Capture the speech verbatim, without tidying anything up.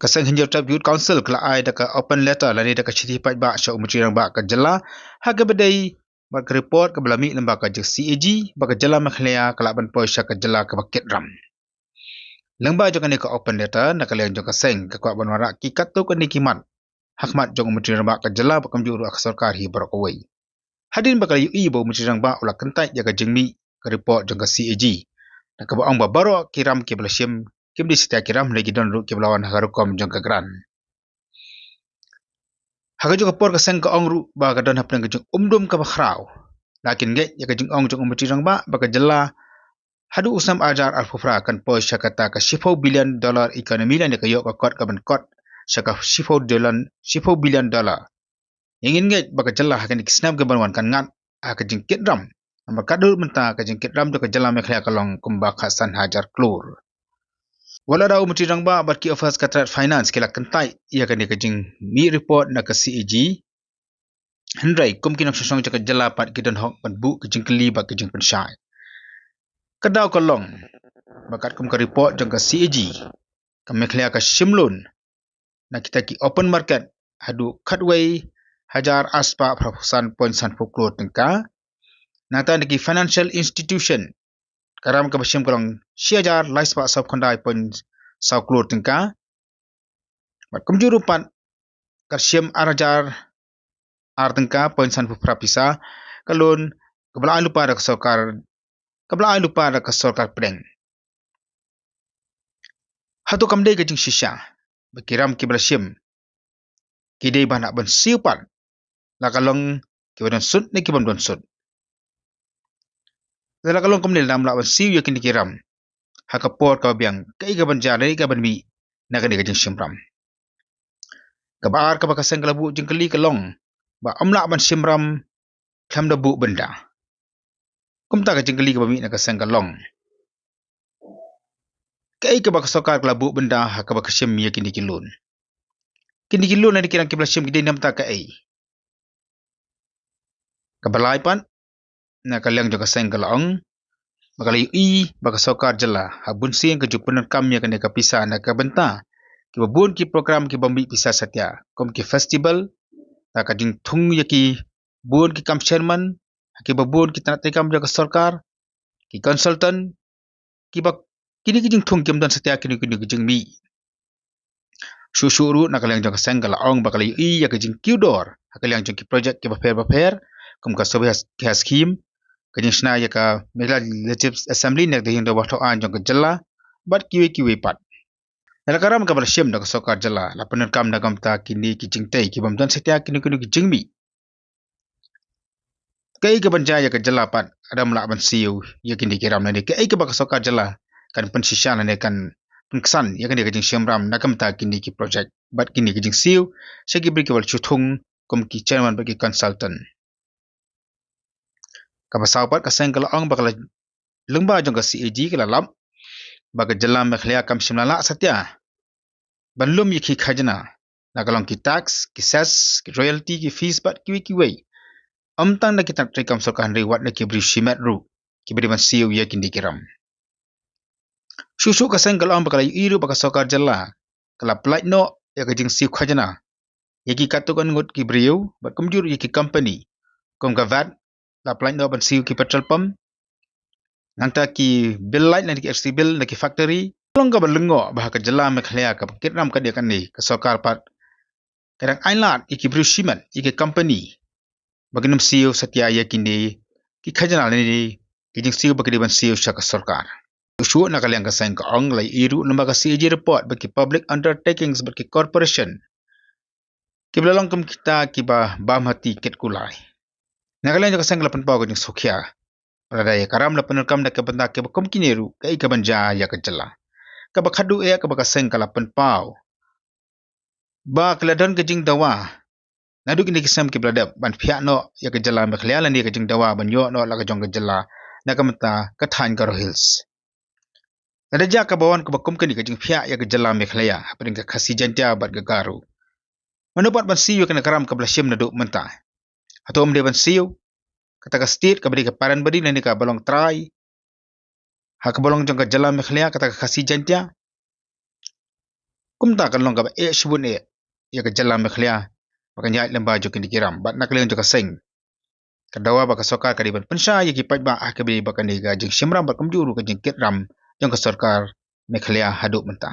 Ka seng Hynñiewtrep Youth Council ka la ai da ka open letter lane da ka shithi paidbah sha u Myntri Rangbah ka jylla ha kaba dei bad ka report kaba la mih lyngba ka jong ka C A G ba ka jylla Meghalaya ka lah ban poi sha ka jylla kaba kit ram. Lyngba jong kane ka open letter, na ka liang jong ka seng ka kwah ban wanrah ki katto katne ki mat ha khmat jong u Myntri Rangbah ka jylla bad kumjuh ruh ha ka sorkar hi baroh kawei. Hadien ba ka la ïohi ba u Myntri Rangbah u la kyntait ïa ka jingmih ka report jong ka C A G, na kaba ong ba baroh ki ram kiba la shim kim dei satia ki ram, hynrei ki don ruh kiba la wan ha ka rukom jong ka grant. Ha kajuh ka por ka seng ka ong ruh ba ka don hapdeng ka jingumdum kaba khraw. La kyntait ïa ka jingong jong u Myntri Rangbah ba ka jylla haduh u snem ar hajar arphew phra kan poi sha kata ka shiphew billion dollar economy lane ka ïoh ka kot kaban kot sha ka shiphew dollar, shiphew billion dollar. Ïa ngin ngeit ba ka jylla ha kine ki snem kiban wan kan ngat ha ka jingkit ram. Namar katba mynta ka jingkit ram jong ka jylla Meghalaya ka long kumba khatsan hajar klur. Wat lada u Myntri Rangbah bad ki officer ka tnat finance ki la kyntait ïa kane ka jingmih report na ka C A G, hynrei kum ki nongshong shnong jong ka jylla pat ki don hok ban buh ka jingkylli bad ka jingpynshai. Ka daw ka long ba katkum ka report jong ka C A G, ka Meghalaya ka shim loan na kita ki open market haduh khatwei hajar arspah phra phew san point san phew klur tyngka. Nangta na ki financial institution, ka ram kaba shim ka long shi hajar lai spah saw phew khyndai point saw klur tyngka. Bad kumjuh ruh pat ka shim ar hajar ar tyngka point san phew phra pisa ka loan kaba la ai lypa da ka sorkar, kaba la ai lypa da ka sorkar pdeng. Hato kam dei ka jingshisha ba ki ram kiba la shim ki dei ban hap ban siew pat, la ka long kiba don sut ne kibym don sut? La ka long kumne lada ym lah ban siew ïa kine ki ram ha ka por kaba biang, kaei kaban jia ne kaban mih na kane ka jingshim ram? Kaba ar kaba ka seng ka la buh jingkylli ka long ba ym lah ban shim ram khlem da buh bynda. Kumta ka jingkylli kaba mih na ka seng ka long, kaei kaba ka sorkar ka la buh bynda ha kaba ka shim ïa kine ki loan? Kine ki loan lane ki ram kiba la shim ki dei namar kaei? Kaba lai pat, na ka liang jong ka seng ka la ong ba ka la ïohi ba ka sorkar jylla ha bun sien ka ju pyndonkam ïa kane ka pisa na ka bynta kiba bun ki program kiba mih pisa satia, kum ki festival, na ka jingthung ïa ki bun ki kam chairman ha kiba bun ki tnat treikam jong ka sorkar, ki consultant, kiba kine ki jingthung kim don satia kine kine ki jingmih. Shuh shuh ruh na ka liang jong ka seng ka la ong ba ka la ïohi ïa ka jingkiew dor ha ka liang jong ki project kiba pher bapher, kum ka Survey Has-, Has Scheme, ka jingshna ïa ka Meghalaya Legislative Assembly ne ka Dewan Thoh Ain jong ka jylla, bad kiwei kiwei pat. Na ka ram kaba la shim da ka sorkar jylla la pyndonkam na ka bynta kine ki jingtei kibym don satia kine kine ki jingmih. Kaei kaban jia ïa ka jylla pat lada ym lah ban siew ïa kine ki ram lane kaei kaba ka sorkar jylla kan pynshisha lane kan pynksan ïa kane ka jingshim ram na ka bynta kine ki project bad kine ki jingsiew sha ki briew kiba la shu thung kum ki chairman bad ki consultant? Kaba saw pat, ka seng ka la ong ba ka la, lyngba jong ka C A G ka la lap ba ka jylla Meghalaya kam shym la lah satia ban lum ïa ki khajna, na ka long ki tax, ki cess, ki royalty, ki fees bad kiwei kiwei, ym tang na ki tnat treikam sorkar hynrei wat na ki briew shimet ruh kiba dei ban siew ïa kine ki ram. Shuh shuh ka seng ka la ong ba ka la ïohi ruh ba ka sorkar jylla ka la pyllait noh ïa ka jingsiew khajna ïa ki katto katne ngut ki briew bad kumjuh ruh ïa ki company, kum ka VAT la pyllait noh ban siew ki petrol pump, nangta ki bill light lane ki electricity bill na ki factory. Ka long kaba lyngngoh ba ha ka jylla Meghalaya kaba kit ram ka dei kane, ka sorkar pat ka dang ailad ïa ki briew shimet, ïa ki company, ba kin ym siew satia ïa kine ki khajna lane ki jingsiew ba ki dei ban siew sha ka sorkar. Shuh shuh na ka liang ka seng ka ong la ïohi ruh lyngba ka C A G report ba ki public undertakings bad ki corporation kiba la long kum kita kiba bam hati kit kulai. Na ka liang jong ka seng ka la pynpaw ka jingsngewkhia ba lada ïa ka ram la pyndonkam na ka bynta kiba kum kine ruh, kaei kaban jia ïa ka jylla? Kaba khatduh eh, kaba ka seng ka la pynpaw ba ka la don ka jingdawa naduh kine ki snem kiba la dep ban phiah noh ïa ka jylla Meghalaya lane ka jingdawa ban ïoh noh la ka jong ka jylla na ka bynta ka thaiñ Garo Hills. Lada jia kaba wan kaba kum kane ka jingphiah ïa ka jylla Meghalaya hapdeng ka Khasi Jaiñtia bad ka Garo, mano pat ban siew ïa kane ka ram kaba la shim naduh mynta? Hato ym dei ban siew kata ka state kaba dei ka parent body lane kaba long trai ha kaba long jong ka jylla Meghalaya, kata ka Khasi Jaiñtia? Kumta kan long kaba eh shibun eh ïa ka jylla Meghalaya bad ka ïaid lyngba jong kine ki ram. Bad na ka liang jong ka seng, ka dawa ba ka sorkar ka dei ban pynshai ïa ki paidbah ha kaba ïadei bad kane ka jingshim ram bad kumjuh ruh ka jingkit ram jong ka sorkar Meghalaya haduh mynta.